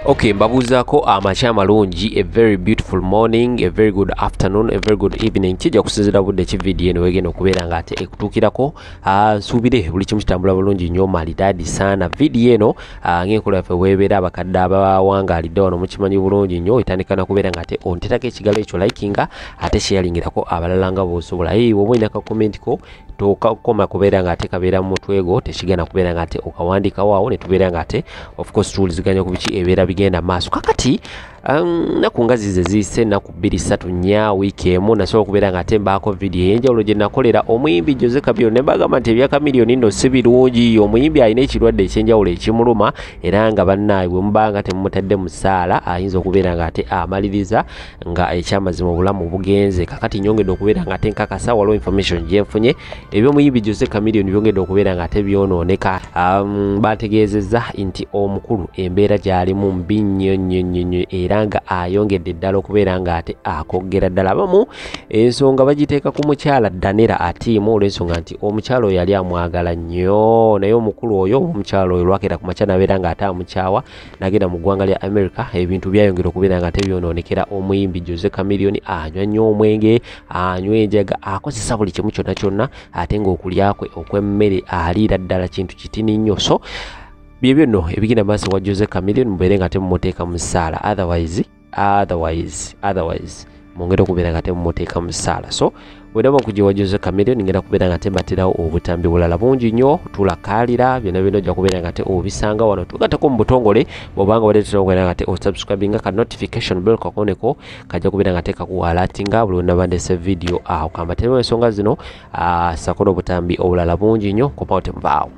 Okay, mbabuuzaako amakya amalungi, a very beautiful morning, a very good afternoon, a very good evening. Kijja kusinziira budde ki vidiyo eno wegenda okubeera nga ate ekutuukirako. Nsuubire buli kimu kitambula bulungi nnyo malidaadi sana. Vidiyo eno ng'enkola yaffe weebeera, abakadde abawangaalidde wano mukimanyi bulungi nnyo, etandika na kubeera nga ate onteerako ekigalo ekyo, likinga ate sharingirako abalala nga bw'osobola. Hey, bw'oba olina ka comment ko tokakoma kubeera nga ate kabeera mu mutwe gwo, tekigenda kubeera nga ate okawandiikawo awo ne tubeera nga ate of course tuwuliziganya ku biki ebibeera bigenda maaso. Kakati nnaku nga zize ziyise, ennaku 2, 3, 4, wiiki emu, nasobola okubeera nga ate mbaako vidiyo ey'enjawulo gye nakolera omuyimbi Jose Chameleone ne mbagamba nti ebya Chameleone nno si birungi. Omuyimbi alina ekirwadde eky'enjawulo ekimuluma, era nga bannaaye bwe muba nga temumutadde mu ssaala ayinza okubeera nga ate amaliriza nga ekyamazima obulamu bugenze. Kakati nyongedde okubeera nga ate nkakasa, waliwo information gye nfunye, eby'omuyimbi Jose Chameleone byongedde okubeera nga ate byonooneka. Bategeezezza nti omukulu embeera gy'alimu mbi nnyo nnyo nnyo nnyo, era nga ayongedde ddala okubeera nga ate akoggera ddala. Abamu ensonga bagiteeka ku mukyala Danera Atiimu, olw'ensonga nti omukyala oyo yali amwagala nnyo, naye omukulu oyo oba omukyala oyo lwakera ku makya n'abeera nga ate amukyawa n'agenda mu ggwanga lya America. Ebintu byayongera okubeera nga ate byonoonekera omuyimbi Jose Chameleone. Anywa nnyo omwenge, anywa enjaga, akozesa buli kimu kyonna kyonna, ate ng'okulya kwe okw'emmere aliira ddala kintu kitini nnyo. So byebyo nno ebigenda maaso wa Jose Chameleone, mubeere nga temumuteeka mu ssaala, otherwise mwongere okubeera nga temumuteeka mu ssaala. So bwedaba okujja wa Jose Chameleone, ngenda kubeera nga tembaterawo obutambi bulala bungi nnyo, tulakaalira byonna byonna, ojja kubeera nga te obisanga wano. Tugatteko mu butongole, bw'obanga wadde okubeera nga te osubscribinga, ka notification bell kakoneko kajja kubeera nga te kakuwa alertinga buli lwe ndese video. Awo kambaterewo ensonga zino ssaako n'obutambi obulala bungi nnyo. Komawo, temuvaawo.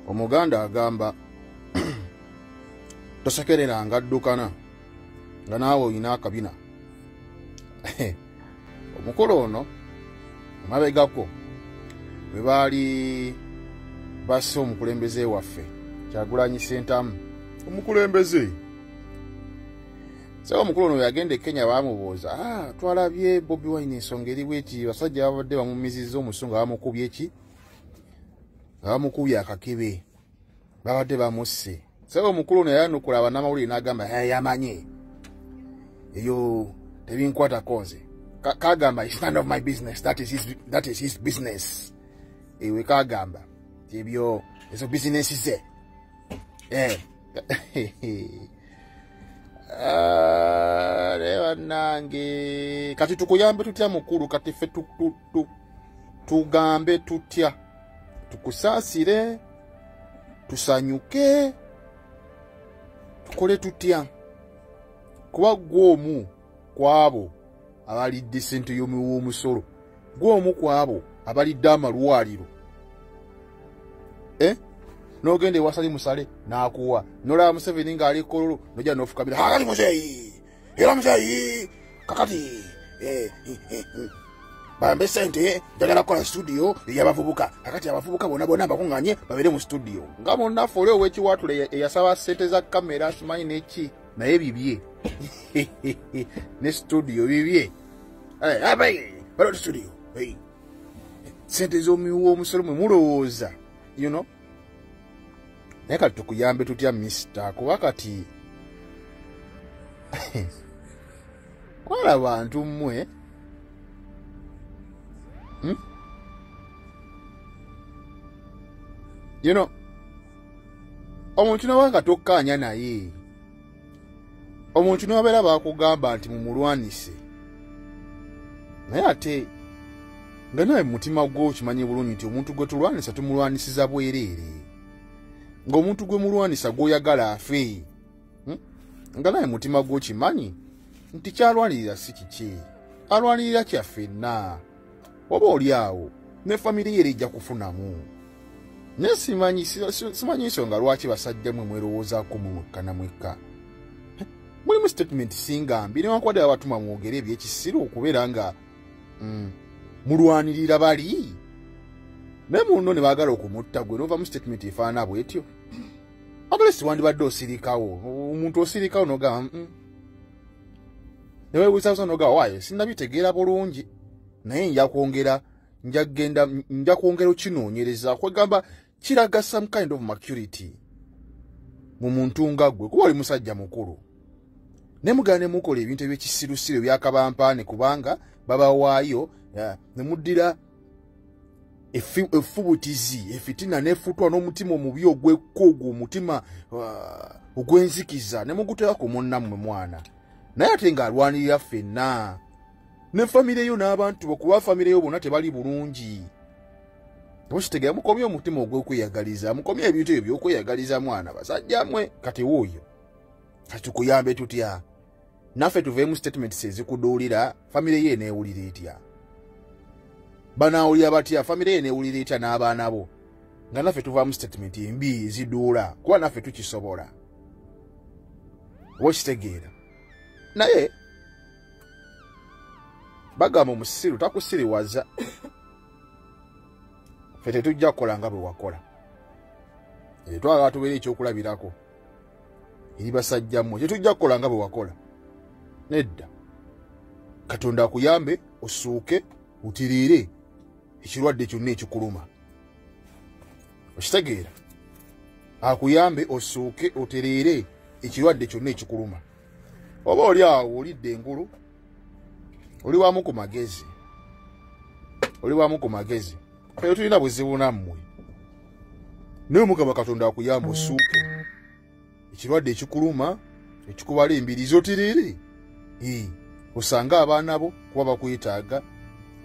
Omuganda agamba, tosekereranga addukana nga naawe olina akabina. Omukolo ono amabegako bwe baali basse omukulembeze waffe Kyagulanyi Sentamu, omukulembeze saba omukulu ono yagenda e Kenya, bamubuuza, "Ah, twalabye Bobi Wine, ensonga eri bweki, basajja babadde bamumizizza omusu nga bamukubye eki, nga bamukubye akakebe, babadde bamusse." Saba omukulu ono yayanukula bannamawulire n'agamba, "Yamanyi eyo tebinkwatako nze." Kagamba, "It's none of my business, that is his business." Ewe kagamba ebyo ezo bizinesi ze. Eh. Ah, naye bannange, kati tukuyambe tutya mukulu? Kati ffe tugambe tutya? Tukusaasire, tusanyuke, tukole tutya? Kuba gwe omu ku abo abalidde sente y'omuwi w'omusolo, gwe omu ku abo abalidde amalwaliro, eh? N'ogenda ewasali musale n'akuwa, n'olaba Museveni ng'ali Kololo, nojja n'ofukamira, "Kakati muzeeyi, era muzeeyi, kakati bambe sente, njagala kukola studio ey'abavubuka. Kakati abavubuka bonna bonna bakuŋŋanye babeere mu studio." Nga munnaffe oli ow'ekiwaatule eyasaba sente za kamera simanyi neki, naye bibye ne studio bibye. Eh, studio. Hey. Sente z'omuwi w'omusolo mwe mulowooza. Naye kati tukuyambe tutya mister? Kuba kati kwala bantu mmwe, Omuntu nawe nga tokkaanya naye, omuntu newabeera bakugamba nti mumulwanise, naye ate nga nawe mu mutima gwo okimanyi bulungi nti omuntu gwe tulwanisa tumulwanisiza bwereere, ng'omuntu gwe mulwanisa gw'oyagala afe, Nga nawe mutima gwo okimanyi nti kyalwanirira si kiki, alwanirira kyaffenna, oba oli awo ne famire ye ejja kufunamu. Naye simanyi nsonga lwaki basajja mwe mwerowoozaako mwe mwekka na mwekka. Mulimu statement singa mbi, newankubadde babatuma mwogere ebyekisiru okubeera nga mulwanirira bali, naye muno ne baagala okumutta, gwe nova mu statement efaanana bwetyo. At least wandibadde osirikawo, omuntu osirikawo nogamba, Neweebuuzabuuza nogamba, "Waayo sinnabitegeera bulungi, naye nja kwongera, njagenda nja kwongera okinoonyereza." Kwegamba kiraga some kind of maturity. Mu muntu nga ggwe kuba oli musajja mukulu. Ne mugana ne mukola ebintu ebyekisirusiru ebyakabampaane kubanga babawaayo ne muddira effubutizi efitina n'effutwa n'omutima omubi ogw'ekkogo, omutima ogw'enzikiza ne muguteeka ku munnammwe mwana. Naye ate ng'alwanirira ffenna ne famire yo n'abantu bo, kuba famire yo bonna tebali bulungi. Okitegeera? Mukomye omutima ogw'okweyagaliza, mukomye ebintu ebyo by'okweyagaliza mwana basajja mmwe. Kati wuuyo, kati tukuyambe tutya? Naffe tuveemu statements ezikuduulira, famire ye eneewulira etya? Banaawulira batya? Famire ye eneewulira etya n'abaana bo nga naffe tuvaamu statement embi eziduula, kuba naffe tukisobola. Oba okitegeera? Naye bagamba omusiru takusiriwaza. Ffe tetujja kukola nga bwe wakola. Twagala tubeere ekyokulabirako eri basajja mmwe. Tetujja kukola nga bwe wakola, nedda. Katonda akuyambe osuuke otiriire ekirwadde kyonna ekikuluma. Okitegeera? Akuyambe osuuke otereere ekirwadde kyonna ekikuluma. Oba oli awo olidde engulu, oli wamu ku magezi, oli wamu ku magezi. Ffe tulina buzibu nammwe, naye Mukama Katonda akuyamba osuuke ekirwadde ekikuluma ekikubala embirizi otiriire, osange abaana bo kuba bakwetaaga,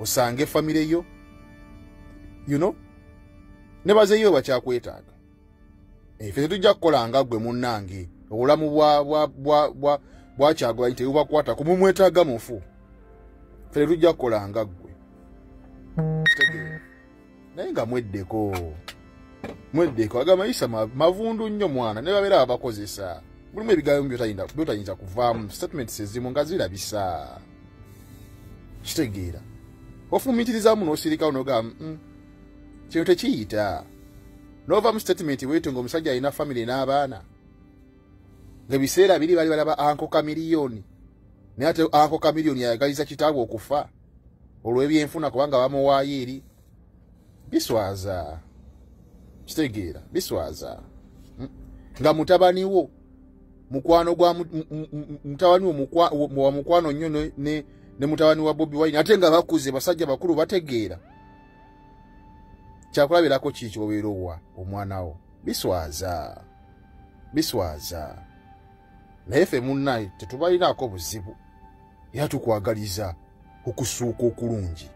osange famire yo, you know, ne bazeeyo bakyakwetaaga. Ffe tetujja kukola nga ggwe munnange. Obulamu bwa Kyagulanyi tebubakwatako, mumwetaaga mufu. Ffe tetujja kukola nga ggwe. Naye nga mweddeko, mweddeko. Agamba Isa mavundu nnyo mwana, ne babeera abakozesa. Mulimu ebigambo byotayinza kuvaamu, statements ezimu nga zirabisa. Kitegeera? Ofumiitirizaamu n'osirikawo n'ogamba kino tekiyita. N'ova mu statement bwetyo ng'omusajja alina famire n'abaana, ng'ebiseera biri bali balaba Uncle Chameleone, naye ate Uncle Chameleone yayagaliza kitaabwe okufa olw'ebyenfuna kubanga bamuwaayo eri. Biswaza. Kitegeera? Biswaza. Nga mutabani wo mukwano gwa mutabani wo wa mukwano nnyo ne mutabani wa Bobi Wine, ate nga bakuze basajja bakulu bategeera. Kyakulabirako ki ky'obeera owa omwana wo? Biswaza, biswaza. Naye ffe munnaye tetubalinaako buzibu, era tukwagaliza okusuuka okulungi.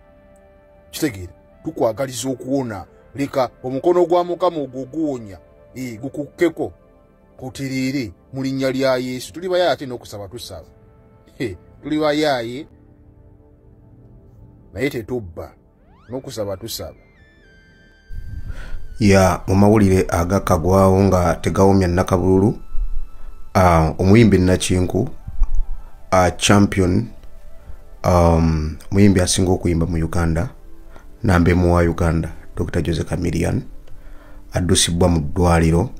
Kitegeera? Tukwagaliza okuwona. Leka omukono gwa Mukama ogwo oguwonya gukukkeko otereere mu linnya lya Yesu. Tuli bayaaye ate n'okusaba tusaba. Tuli bayaaye naye tetubba, n'okusaba tusaba. Ya mu mawulire agakagwawo nga tegawomya nnakabululu, omuyimbi Nakinku, champion, omuyimbi asinga okuyimba mu Uganda, nambemu wa Uganda, Dr. Jose Chameleone addusibwa mu ddwaliro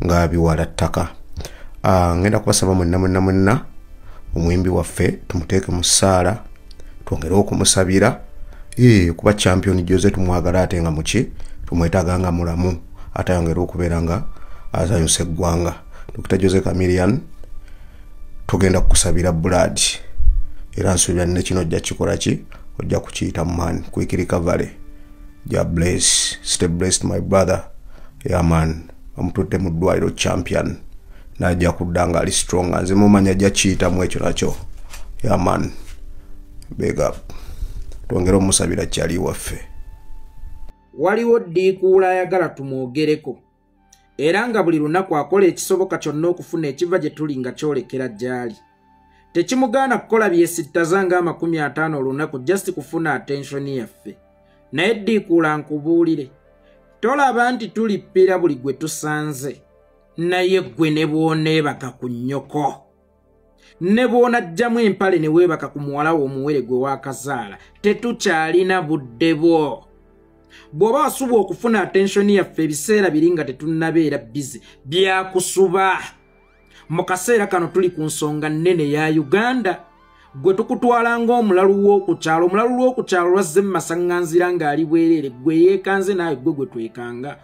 nga biwala ttaka. Ngenda kubasaba mwenna mwenna mwenna omuyimbi waffe tumuteeke mu ssaala, twongere okumusabira, kuba champion Jose tumwagala ate nga muki tumwetaaga nga mulamu, ate ayongere okubeera nga azanyusa eggwanga. Dr. Jose Chameleone tugenda kukusabira blood, era nsuubira ne kino ojja kikola ki, ojja kukiyita man, quick recovery. Ja bless, stay blessed my brother. Yeah man, bamututte mu ddwaliro champion, najja kudda nga ali strong, nze mumanya ajja kiyitamu ekyo nakyo. Yeah man, big up. Twongere omusabira kyali waffe. Waliwo ddiikuula ayagala tumwogereko, era nga buli lunaku akola ekisoboka kyonna okufuna ekiva gye tuli nga kyolekera gy'ali. Tekimugaana kukola byesittaza nga 50 olunaku just kufuna attention yaffe. Naye ddiikuula nkubuulire, tolaba nti tulippira buli gwe tusanze, naye ggwe ne bw'oneebaka ku nnyoko, ne bw'onajjamu empale ne weebaka ku muwala wo omuwere gwe waakazaala, tetukyalina budde bwo. Bw'oba wasuba okufuna attention yaffe ebiseera biri nga tetunnabeera busy, byakusuba. Mu kaseera kano tuli ku nsonga nnene ya Uganda. Gwe tukutwala ng'omulalu w'oku kyalo, omulalu w'oku kyalo lwazze mu masaŋŋanzira ng'ali bwereere, gwe yeekanze naawe gwe gwe twekanga.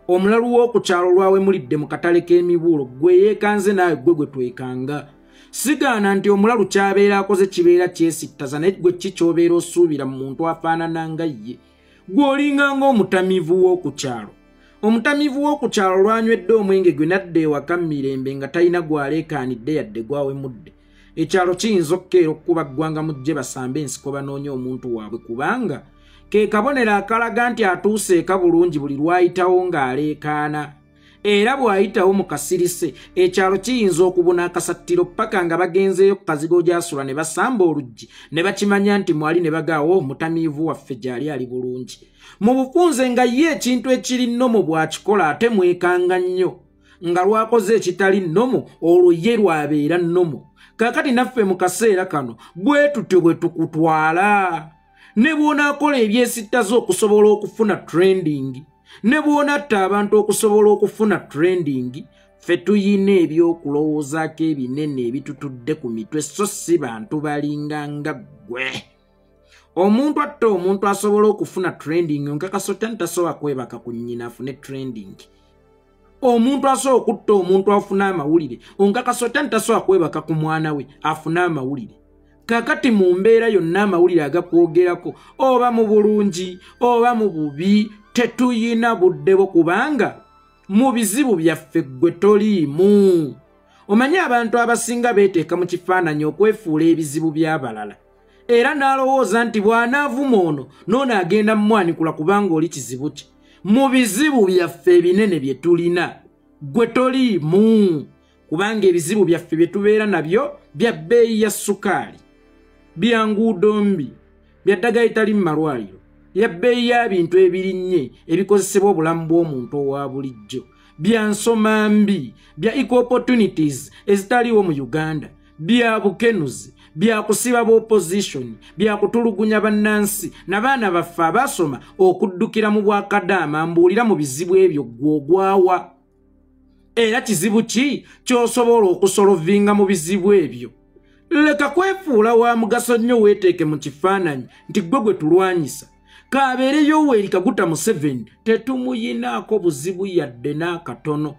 Omulalu w'oku kyalo lwawemulidde mu katale k'emibuulo gwe yeekanze naawe gwe gwe twekanga. Sigaana nti omulalu ky'abeera akoze kibeera kyesittaza, naye gwe ki ky'obeera osuubira mu muntu afaanana nga ye? Gwe olinga ng'omutamiivu w'oku kyalo. Omutamiivu w'oku kyalo lwanywedde omwenge gwe n'adda ewaka mu mirembe nga talina gw'aleekaanidde yadde gwawemudde. Ekyalo kiyinza okukeera okukuba ggwanga mujje basambe ensiko banoonye omuntu waabwe, kubanga ke kabonero akalaga nti atuuse eka bulungi buli lw'ayitawo ng'aleekaana. Era bw'ayitawo mu kasirise ekyalo kiyinza okubuna akasattiro paka nga bagenzeeyo ku kazigo gy'asula ne basamba oluggi ne bakimanya nti mwali, ne bagaawo omutamiivu waffe gy'ali ali bulungi. Mu bufunze nga ye ekintu ekiri nnomo bw'akikola ate mwekanga nnyo, nga lwakoze ekitali nnomo olwo ye lwabeera nnomo. Kaakati naffe mu kaseera kano bwe tutyo bwe tukutwala. Ne bw'onaakola ebyesittaza okusobola okufuna trending, ne bw'onatta abantu okusobola okufuna trending, ffe tuyina ebyokulowoozaako ebinene ebitutudde ku mitwe, so si bantu balinga nga ggwe. Omuntu atta omuntu asobola okufuna trending, nkakasa otya nti tasobola kwebaka ku nnyina afune trending? Omuntu asobola okutta omuntu afune amawulire, onkakasa otya nti tasobola kwebaka ku mwana we afune amawulire? Kaakati mu mbeera yonna amawulire agakwogerako, oba mu bulungi oba mu bubi, tetuyina budde bwo, kubanga mu bizibu byaffe ggwe toliimu. Omanyi abantu abasinga beeteeka mu kifaananyi okwefuula ebizibu by'abalala, era n'alowooza nti bw'anaavuma ono n'ono agenda mumwanikula kubanga oli kizibu kye. Mu bizibu byaffe ebinene bye tulina ggwe toliimu, kubanga ebizibu byaffe bye tubeera nabyo bya bbeeyi ya ssukaali, bya nguudo mbi, bya ddagala etali mu malwaliro, ya bbeeyi ya bintu ebirinnye ebikozesebwa obulamu bw'omuntu owa bulijjo, bya nsoma mbi, bya equal opportunities ezitaliiwo mu Uganda, bya bukenuzi, bya kusiba b'opposition, bya kutulugunya bannansi n'abaana baffe abasoma okuddukira mu bwakadaama. Mbuulira, mu bizibu ebyo ggwe ogwawa? Era kizibu ki ky'osobola okusolovinga mu bizibu ebyo? Leka kwefuula wa mugaso nnyo, weeteeke mu kifaananyi nti ggwe gwe tulwanyisa. K'abeere Yoweri Kaguta Museveni, tetumuyinaako buzibu yadde n'akatono.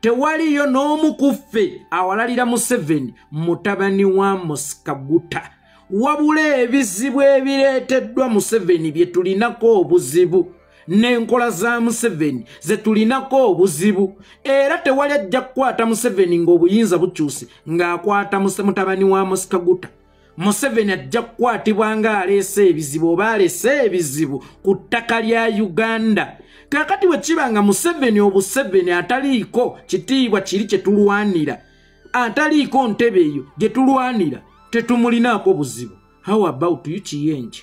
Tewaliyo n'omu ku ffe awalalira Museveni mutabani wa Amos Kaguta, wabula ebizibu ebireeteddwa Museveni bye tulinako obuzibu, n'enkola za Museveni ze tulinako obuzibu. Era tewali ajja kukwata Museveni ng'obuyinza bukyuse ng'akwata mutabani wa Amos Kaguta. Museveni ajja kukwatibwa ng'aleese ebizibu oba aleese ebizibu ku ttaka lya Uganda. Kaakati bwe kiba nga Museveni obuseveni ataliiko kitiibwa kiri kye tulwanira, ataliiko ntebe eyo gye tulwanira, tetumulinaako buzibu, how about you Kiyenje?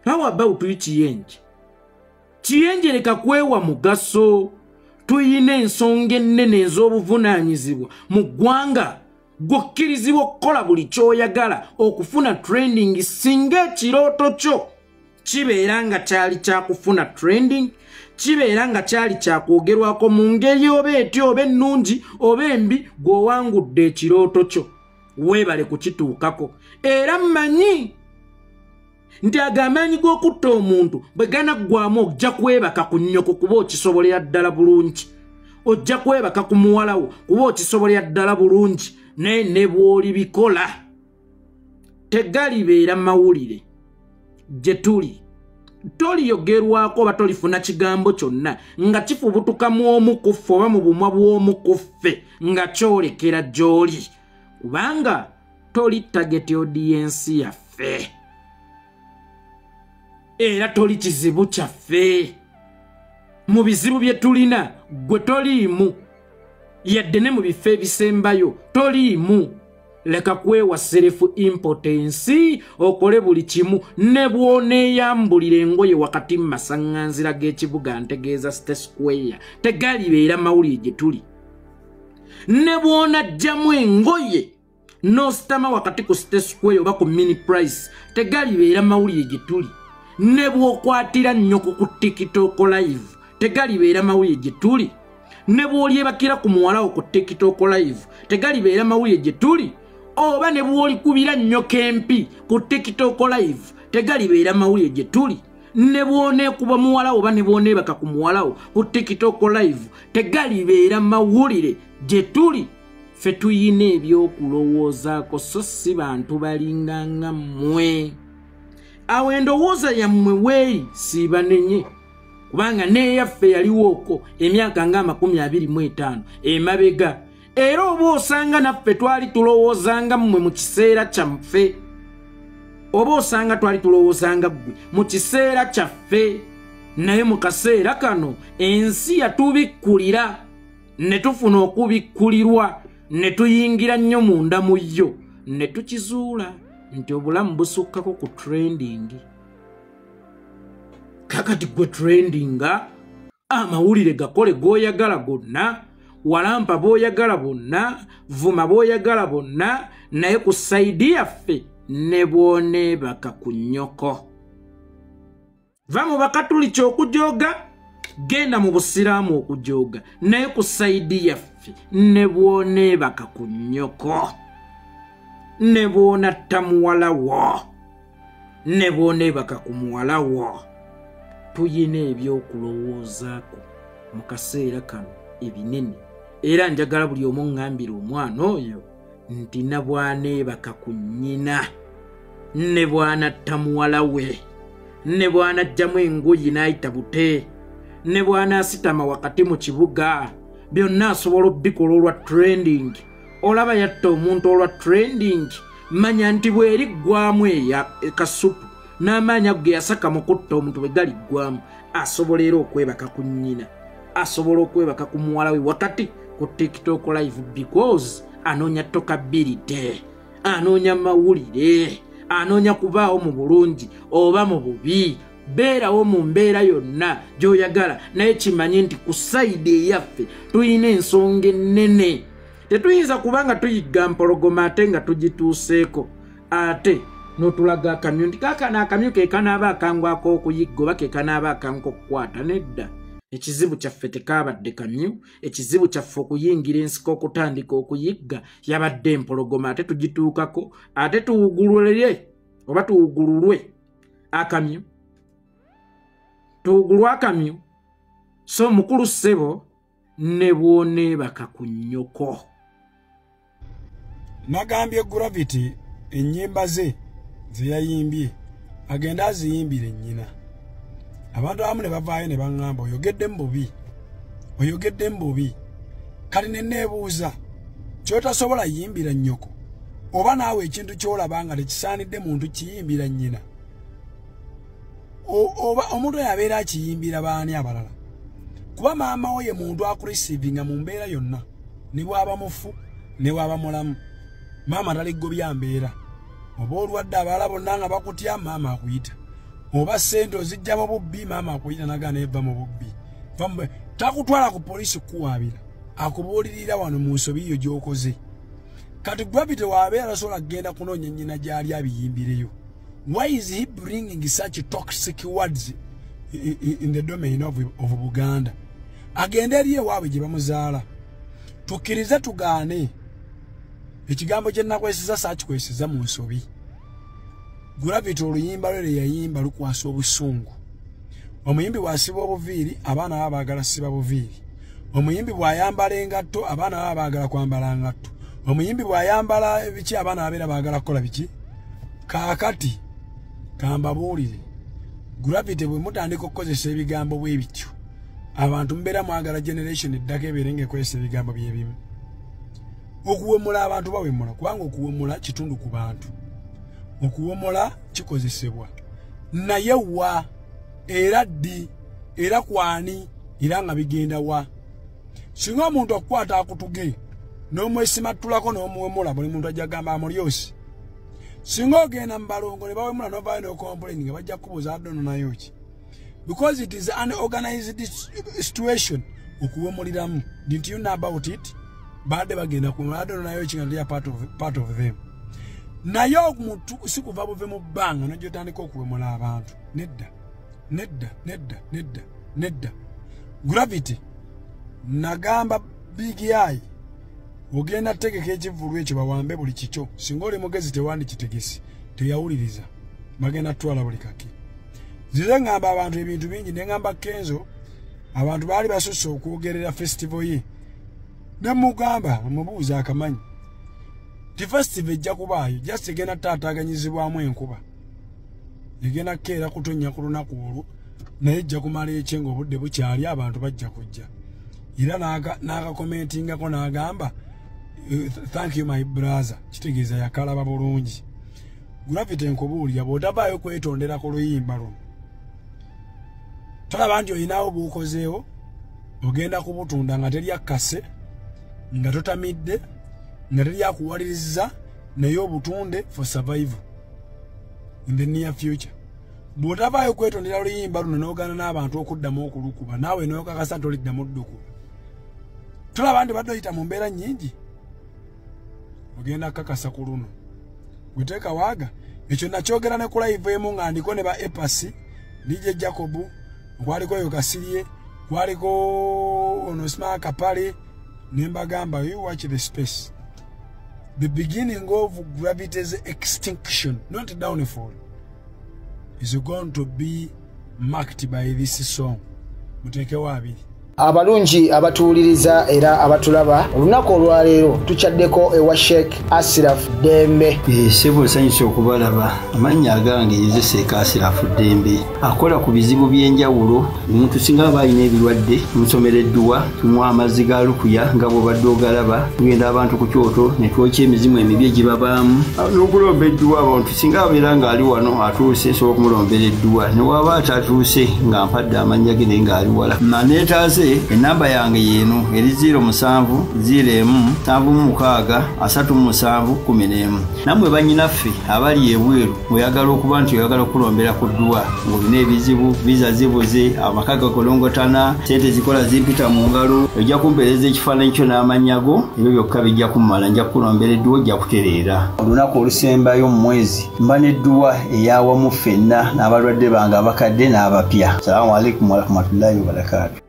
How about you Kiyenje? Kiyenje, leka kwewa mugaso. Tuyina ensonga ennene ez'obuvunaanyizibwa mu ggwanga. Gw'okkirizibwa okukola buli ky'oyagala okufuna trending, singa ekirooto kyo kibeera nga kyali kyakufuna trending, kibeera nga kyali kyakwogerwako mu ngeri oba etya, oba ennungi oba embi, gw'owangudde ekirooto kyo, weebale kukituukako. Era mmanyi nti ago amaanyi g'okutta omuntu bwe ganaggwamu, ojja kwebaka ku nnyoko kuba okisobolera ddala bulungi, ojja kwebaka ku muwala wo kuba okisobolera ddala bulungi. Naye ne bw'olibikola tegalibeera mawulire gye tuli, toliyogerwako oba tolifuna kigambo kyonna nga kifubutuka mu omu ku ffe oba mu bumwa bw'omu ku ffe nga kyolekera gy'oli, kubanga toli target audience yaffe era toli kizibu kyaffe. Mu bizibu bye tulina gwe toliimu, yadde ne mu bifo ebisembayo toliimu. Leka kwewa self importance okole buli kimu, ne bw'oneeyambulira engoye wakati mu masaŋŋanzira g'ekibuga, ntegeeza City Square, tegalibeera mawulire gye tuli. Ne bw'onajjamu engoye n'ositama wakati ku City Square oba ku Mini Price, tegalibeera mawulire gye tuli. Ne bw'okwatira nnyoko ku TikTok live, tegalibeera mawulire gye tuli. Ne bw'olyebakira ku muwala wo ku TikTok live, tegalibeera mawulire gye tuli. Oba ne bw'olikubira nnyoko empi ku TikTok live, tegalibeera mawulire gye tuli. Ne bw'oneekuba muwalawo oba ne bw'oneebaka ku muwalawo ku TikTok live, tegalibeera mawulire gye tuli. Ffe tuyina ebyokulowoozaako, so si bantu balinganga mmwe. Awo endowooza yammwe weeri siibanenye, kubanga n'eyaffe yaliwooko emyaka nga 25 emabega, era oba osanga naffe twali tulowoozanga mmwe mu kiseera kyaffe, oba osanga twali tulowoozanga ggwe mu kiseera kyaffe. Naye mu kaseera kano ensi yatubikkulira, ne tufuna okubikkulirwa, ne tuyingira nnyo munda mu yo, ne tukizuula nti obulamu busukkako ku trending. Kakati gwe trendinga, amawulire gakole g'oyagala gonna, walampa b'oyagala bonna, vuma b'oyagala bonna, naye ku sayidi yaffe ne bw'oneebaka ku nnyoko. Va mu Bakatuliki okujooga, genda mu Busiraamu okujooga, naye ku sayidi yaffe ne bw'oneebaka ku nnyoko, ne bw'onatta muwala wo, ne bw'oneebaka ku muwala wo. Tuyina ebyokulowoozaako mu kaseera kano ebinene, era njagala buli omu ŋŋambira omwana oyo nti na bw'aneebaka ku nnyina, ne bw'anatta muwala we, ne bw'anaggyamu engoye n'ayita bute, ne bw'anaasitama wakati mu kibuga, byonna asobola obbikola olwa trending. Olaba yatta omuntu olwa trending, manya nti bw'eriggwamu eya kasupu n'amaanyi ago ge yasaka mu kutta omuntu bwe galiggwamu, asobola era okwebaka ku nnyina, asobola okwebaka ku muwala we wakati ku TikTok live, because anoonya talkability, anoonya mawulire, anoonya kubaawo mu bulungi oba mu bubi. Beerawo mu mbeera yonna gy'oyagala, naye kimanye nti ku sayidi eyaffe tuyina ensonga ennene. Tetuyinza kuba nga tuyigga mpologoma ate nga tugituuseeko, ate n'otulaga akamyu nti kaakano akamyu ke kanaaba akangu ak'okuyigga oba ke kanaaba akangu okukwata. Nedda, ekizibu kyaffe tekaabadde kamyu, ekizibu kyaffe okuyingira ensiko okutandika okuyigga yabadde empologoma, ate tugituukako, ate tuwugulule oba tuwugululwe akamyu, tuwugulwe akamyu. So mukulu ssebo, ne bw'oneebaka ku nnyoko. Nagambye Gravity ennyimba ze ze yayimbye agenda aziyimbire nnyina. Abantu abamu ne bavaayo ne baŋŋamba oyogedde mu bubi, oyogedde mu bubi. Kati ne neebuuza, ky'otasobola yimbira nnyoko, oba naawe ekintu ky'olaba nga tekisaanidde muntu kiyimbira nnyina, oba omuntu oyo abeera akiyimbira baani abalala? Kuba maama wo ye muntu akureceivinga mu mbeera yonna, ne bw'aba mufu ne bw'aba mulamu. Maama taligobya mbeera. Oba olwadde abalala bonna nga bakutya, maama akuyita. Oba ssente ozijja mu bubbi, maama akuyita nagaana eva mu bubbi. Takutwala ku poliisi kukuwaabira, akubuulirira wano mu nsobi yo gy'okoze. Kati Gravity waabeera tasobola kugenda kunoonya nnyina gy'ali abiyimbireyo. Why is he bringing such toxic words in the domain of Buganda? Agende eri ewaabwe gye bamuzaala. Tukkirize tugaane, ekigambo kye nnakwesiza saakikwesiza mu nsobi. Gravity oluyimba lwe lwe yayimba lukwasa obusungu. Omuyimbi bw'asiba obuviiri, abaana baba baagala siba buviiri. Omuyimbi bw'ayambala engatto, abaana baba baagala kwambala ngatto. Omuyimbi bw'ayambala biki, abaana babeera baagala kukola biki. Kaakati kambabuulire, Gravity bwe mutandika okukozesa ebigambo bwe bityo, abantu mubeera mwagala generation eddako ebeere ng'ekozesa ebigambo bye bimu. Okuwemula, abantu bawemula kubanga okuwemula kitundu ku bantu, okuwemula kikozesebwa. Naye wa era ddi era kwani era nga bigenda wa? Singa omuntu akukwata akutuge n'omwesimattulako n'omuwemula, buli muntu ajja gamba amulyosi. Singa ogenda mu balongo ne bawemula n'ovaayo n'ocomplain, nga bajja kukubuuza adono nayo ki, because it is an organized situation okuwemuliramu. Didn't you know about it? Badde bagenda kuwemula, adono nayo ki, nga they are part of them. Naye omuntu si kuva buve mu bbanga nojja otandika okuwemula abantu. Nedda, nedda, nedda, nedda, nedda. Gravity, nagamba Big Eye, ogenda tegeka ekivvulu ekyo bawambe buli kikyo. Singa oli mugezi tewandikitegesi. Teyawuliriza, bagenda tutwala buli kaki. Nzize ngamba abantu ebintu bingi, ne ngamba Kenzo abantu baali basusse okwogerera festival ye, ne mugamba mubuuza akamanyi ti festival ejja kubaayo, just egenda taataaganyizibwamu enkuba, egenda kukeera kutonnya ku lunaku olwo, naye ejja kumala ekyenga obudde bukyali, abantu bajja kujja. Era n'akakomentingako n'agamba thank you my brother, kitegeeza yakalaba bulungi. Gravity nkubuulira, bw'otavaayo kwetondera ku luyimba luno, tolaba nti olinawo bw'okozeewo, ogenda kubutunda nga teri akkase, nga totamidde, nga teri akuwaliriza, naye obutunde for survival in the near future. Bw'otavaayo kwetondera luyimba luno n'ogaana n'abantu okuddamu okulukuba, naawe n'okakasa toliddamu ddukuba, tolaba nti badde oyita mu mbeera nnyingi, ogenda kakasa ku luno. Gweteeka waaga ekyo nakyogera ne ku live emu nga ndiko ne ba Epasi, DJ Jacob, kwaliko yo Kasirye, kwaliko ono Smart Kapale, ne mbagamba you watch the space. The beginning of gravity's extinction, not downfall, is going to be marked by this song. Muteekewo abiri. Abalungi abatuwuliriza era abatulaba, olunaku olwaleero tukyaddeko ewa Sheikh Asiraf Ddembe. Ssebo nsanyuse okubalaba. Amannya agange ye Sheikh Asiraf Ddembe, akola ku bizibu by'enjawulo. Omuntu singa aba alina ebirwadde, tumusomera edduwa, tumuwa amazzi ga lukuya nga bw'obadde ogalaba, tugenda abantu ku kyoto ne twokya emizimu emibi egibabaamu n'okulomba edduwa. Abantu singa abeera ng'ali wano atuuse, nsobola okumulombera edduwa, ne waba atatuuse nga mpadde amannya ge naye ng'ali wala. Naneetaase enamba yange yeeno eri 07 01 76 37 11. Nammwe bannyinaffe abali ebweru, oyagala okuba nti oyagala okulombera ku dduwa ng'olina ebizibu, viza zibuze, amaka gakolongotana, sente zikola zimpita mu ngalo, ojja kumpeereza ekifaananyi kyo n'amannya go, ebyo byokka bijja kummala, nja kukulombera edduwa, ojja kutereera. Olunaku olusembayo mu mwezi mba n'edduwa eyawamu ffenna n'abalwadde bange abakadde n'abapya. Salaamu alaikum warahmatullahi wabarakaatu.